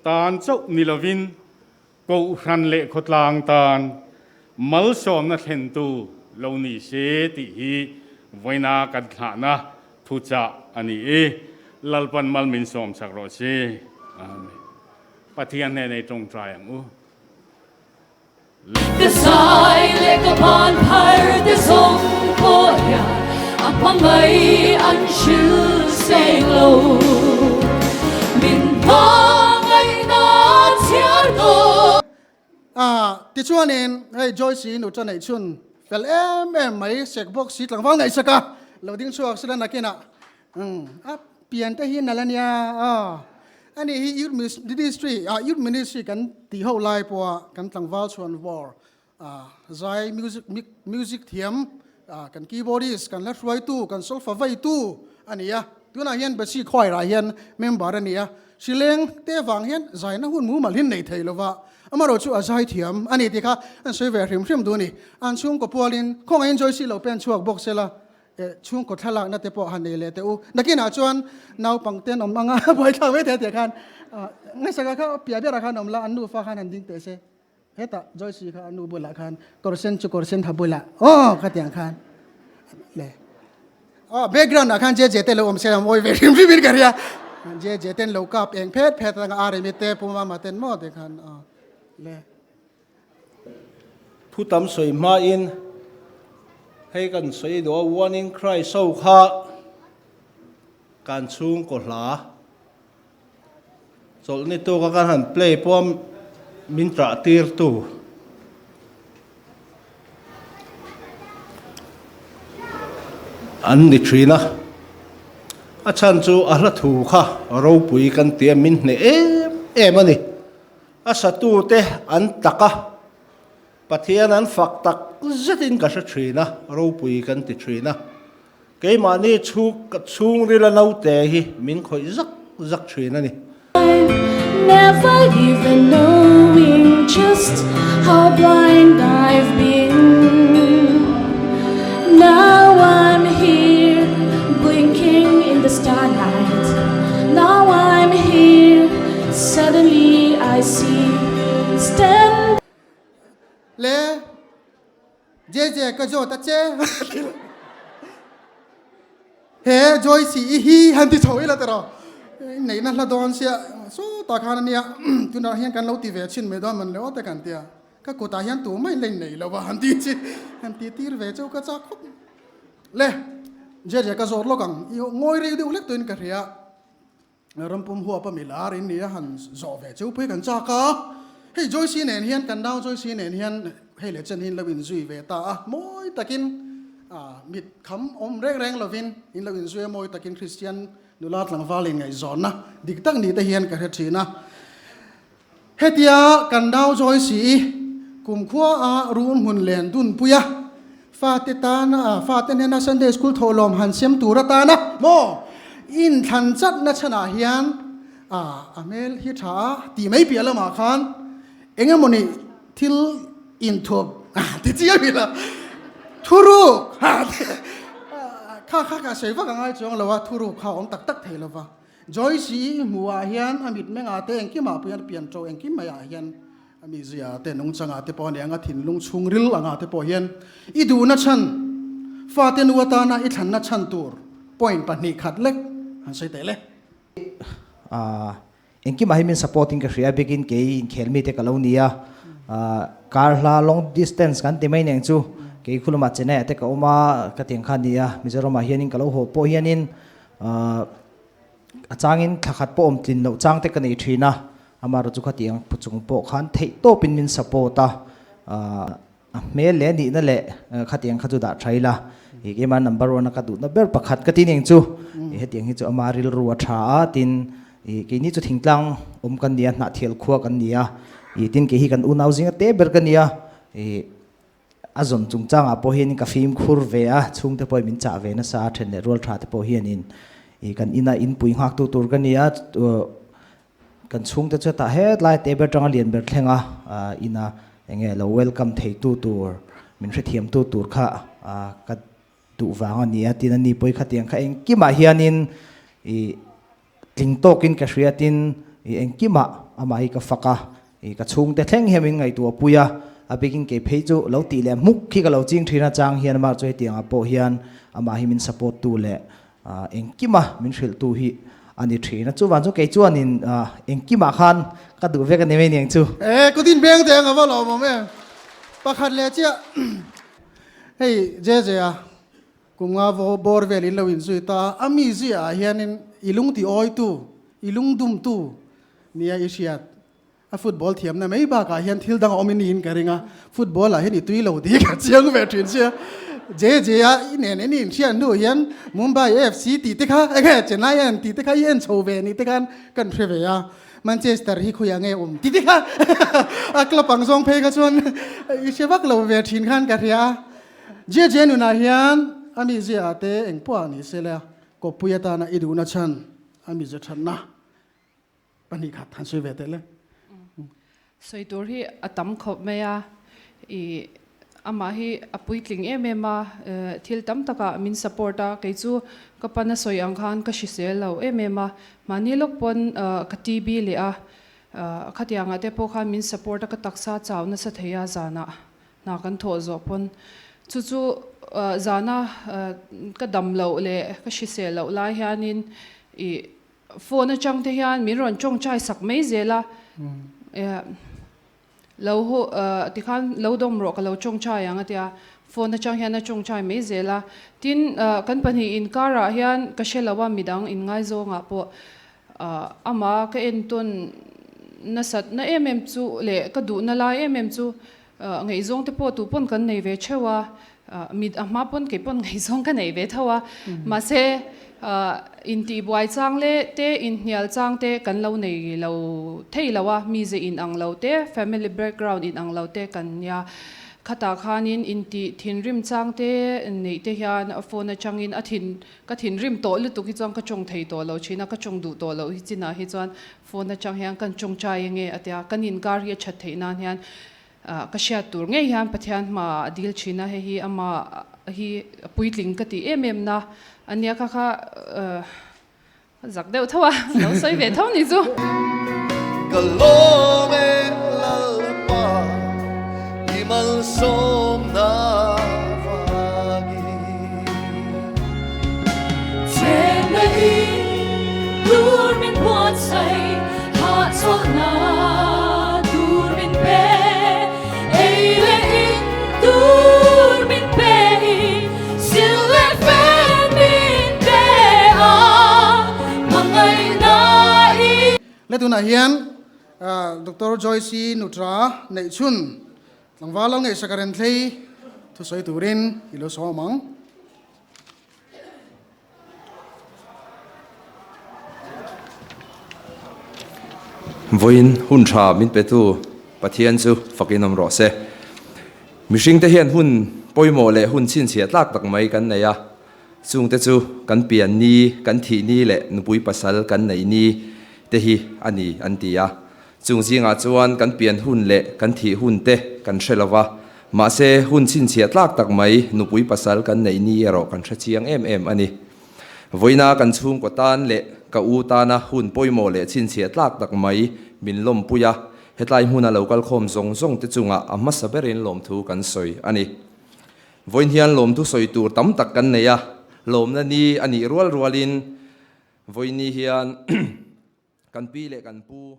tan chauh ni lovin Kohhran leh khawtlang tan malsawmna thlentu lo ni se tih hi vawiina kan thlahna thuchah a ni i, Lalpan mal min sawm chak rawh se. Amen. Pathian hnenah i tawngtai ang u. Ka zai leh ka ban phar te zawng pawh hian a hmangaih an hril seng lo. Min hmangaihna chhiar tawh. A tichuanin hei Joyce-i nu ta neih chhun fel em em mai sek bawk si tlangval ngaihsak a lo ding chhuak sila nakinah a pian te hi nalh ania aw ani hi youth ministry ah youth ministry kan tih ho lai pawha kan tlangval chhuan vawr ah zai music music thiam ah kan keyboardist kan hla hruaitu kan solfa veitu ani a tunah hian Bethsy choir ah hian member ani a hrileng te vang hian zaina hun mumal hi nei thei lova amarawh chu a zai thiam ani tih kha an sawi ve hrim hrim duh a ni an chhungkaw pualin khawngaih in Joyce lo pen chhuak bawk sela Eh, chhungkaw thlalakna te pawh han nei leh teh u. Nakinah chuan naupang te an awm ang a, buaithlak mai thei tih khan ngaihsaka kha piah berah khan awm la, an nufa khan han ding teh se. Hetah Joyce kha a nu bulah khan kawr sen chu kawr sen ha bulah aw khatiang khan le. Aw background ah khan JJ te lo awm se a mawi ve hrim hrim in ka hria. JJ ten lo kap eng phet phet anga a remi te Pu Mama ten maw te khan aw le. Thu tam sawi hmain hei kan sawi duh a, One in Christ ho kha kan chhungkaw hla chawlhni tawka kan han play pawh min ṭah tirtu. An ni ṭhin a, a chhan chu a hla thu kha ropui kan tia min hneh em em a ni. A satute an tak a, Pathian an fak tak zetin ka hre thin a, ropui kan ti thin a. Keimahni chhungrila naute hi min khawih zak zak thin a ni. Never even knowing just how blind I've been Now I'm here blinking in the starlight Now I'm here Suddenly I see stand Le JJ ka zawt a che He Joyce i hi han ti chho ila tiraw neihna hla dawn sia sawtah khan ania tunah hian kan lo ti ve chhin mai dawn man le aw te kan tia ka kutah hian tu mai la innei lo a han ti chi han ti tir ve cheu ka chak khawp le JJ ka zawt lawk ang i ngawi rei deuh hlek tuin ka hria. Rampum huap a milar in ni a han zawh ve chu pui kan chak a, hei Joyce nen hian kan nau Joyce nen hian hei leh chen hi in lo inzui ve ta a, mawi takin mit kham awm reng reng lovin in lo inzui a, mawi takin Kristian nula tlangval in ngaihzawnna dik tak ni te hian ka hre thin a. Hetia kan nau Joyce i kumkhua a run hmun len dunpui a, fate tana fate hnena Sunday School thawhlawm han sem tur atana maw inthlan chatna chhanah hian a a hmel hi tha a tih mai piah lamah khan eng emawni thil inthup ti chiang ila thuruk kha kha ka sawi vak a ngai chuang lo a, thuruk kha a awm tak tak thei lova. Joyce i hmuhah hian a mitmengah te engkimah pawh hian pian ṭo engkim maiah hian a mizia te nungchangah te pawh a ni ang a, thinlung chhungril angah te pawh hian i duhna chhan, fate nu atana i thlanna chhan tur point 2 khat lek han sawi teh le. Engkimah hi min support in ka hria bikin kei inkhel mite ka lo ni a, car hla long distance kan ti mai neng chu kei khulumah Chennai ah te ka awm a ka tiang kha a ni a, Mizoramah hianin ka lo haw pawh hianin A changin thla khat pawh awm tlin loh chang te ka nei thin a, amaherawhchu chu khatiang pu chung pawh khan theih tawpin min support a, a hmel leh nihna leh khatiang kha chu dah tha ila, ih keimah number one a ka duhna ber pakhat ka ti ning chu, ih hetiang hi chu ama rilru a tha a, tin ih keini chu thingtlang awm kan ni a, hnahthial khua kan ni a, ih tin kei hi kan unau zinga te ber ka ni a, ih. A zawn chungchangah pawh hianin ka fimkhur ve a, chhungte pawhin min chah ve nasa a, then leh rual tha te pawh hianin ih kan ina inpui nghaktu tur ka ni a, kan chhungte chu hetah hetlai te ber tanga lian ber thleng a, ina eng nge lo welcome theitu tur, min hrethiamtu tur kha ka duh vang a ni a, tin a ni pawhin khatiang kha engkimah hianin ih tling tawkin ka hria tin ih engkimah. amah hi ka fak a, ih ka chhungte thleng hian min ngaihtuah pui a, a bikin kei phei chu lo tih leh hmuk khi ka lo ching thin a chang hian amah chu hetiang ah pawh hian amah hi min support tu leh engkima min hrilh tu hi a ni thin a, chuvang chu kei chuanin engkimah khan ka duh vek a ni mai niang chu. E kutin beng te ang a va lawm awm em pakhat leh chiah hei JJ a Kum nga vaw bawr vel in lo inzui ta a, mi ziah ah hianin i lung ti awitu, i lung dumtu nia i hriat. A football thiamna mai bakah hian thil dang a awm i niin ka ring a, football ah hian i tui lo tih ka chiang ve thin sia. JJ a i nen en i inhriat hnu hian Mumbai FC tih te kha, enge Chennai en tih te kha i en chho ve nih te khan kan hre ve a, Manchester hi khawiah nge awm tih te kha a club ang zawng phei kha chuan i hre vak lo ve thin khan ka hria a. JJ nunah hian a mizia ah te eng pawh ah ni se la, kawppui atana i duhna chhan a mizia thatna pahnih khat han sawi ve teh le. Sawi tur hi a tam khawp mai a, i amah hi a puitling em em a, thil tam takah min support a, kei chu ka pana sawi ang khan ka hrisel lo em em a, mahni lawk pawn ka TB leh a, khatiangah te pawh khan min support a, ka taksa chau nasa thei a zanah. Hna kan thawh zawh pawn chu chu zana ka dam loh leh ka hrisel loh lai hianin ih phone atang te hian min rawn tawngtai sak mai zel a, lo haw tikhan lo dawm rawh ka lo tawngtai ang a tia, phone atang hian a tawngtai mai zel a, tin kan pahnih inkarah hian ka hre lo a midang inngaizawngah pawh amah ka entawn nasat na em em chu leh ka duhna lai em em chu Ngaihzawng te pawh tu pawn kan nei ve theuh a, mit a hma pawn kei pawn ngaihzawng ka nei ve tho a, mahse intihbuai chang leh te inhnial chang te kan lo nei lo thei lo a, mize in ang lo te, family background in ang lo te kan nia, khatah khanin intih thinrim chang te neih te hian phone atangin a thin ka thinrim tawh lutuk hi chuan ka tawng thei tawh lo thin a, ka tawng duh tawh loh hi chinah hi chuan Phone atang hian kan tawngtai nge a tia, kan inkar hi a that theih nan hian ka hriat tur ngei hian Pathian hmaah a dil thin a, hei hi amah hi a puitling ka tih em em na a nia kha kha zak deuh tho a, lo sawi ve tho ni chu. Ka lawm e Lalpa i malsawmna vangin. Chenna hi tur min buatsaih, hahchawlhna tur min pe, ei leh in tur min pe i, sil leh fen min pe a, hmangaihna i. Le tunah hian Doctor Joyce Nutra neihchhun tlangval lo ngaihsak a renthlei thusawi turin i lo sawm ang. Vawiin hun tha min petu Pathian chu fakin awm rawh se. Mihringte hian hun pawimawh leh hun chhinchhiah tlak tak mai kan nei a, chungte chu kan pian ni, kan thih ni leh nupui pasal kan neih ni te hi a ni an ti a. Chung zingah chuan kan pian hun leh kan thih hun te kan hre lo va, mahse hun chhinchhiah tlak tak mai nupui pasal kan neih ni erawh kan hre chiang em em a ni. Vawiina kan chhungkaw tan leh ka u tana hun pawimawh leh chhinchhiah tlak tak mai min lawmpui a, hetlai hmuna lo kal khawm zawng zawng te chungah a hmasa berin lawmthu kan sawi a ni. Vawiin hian lawmthu sawi tur tam tak kan nei a, lawmna ni a nih rual rualin vawiin ni hian kan pi leh kan pu.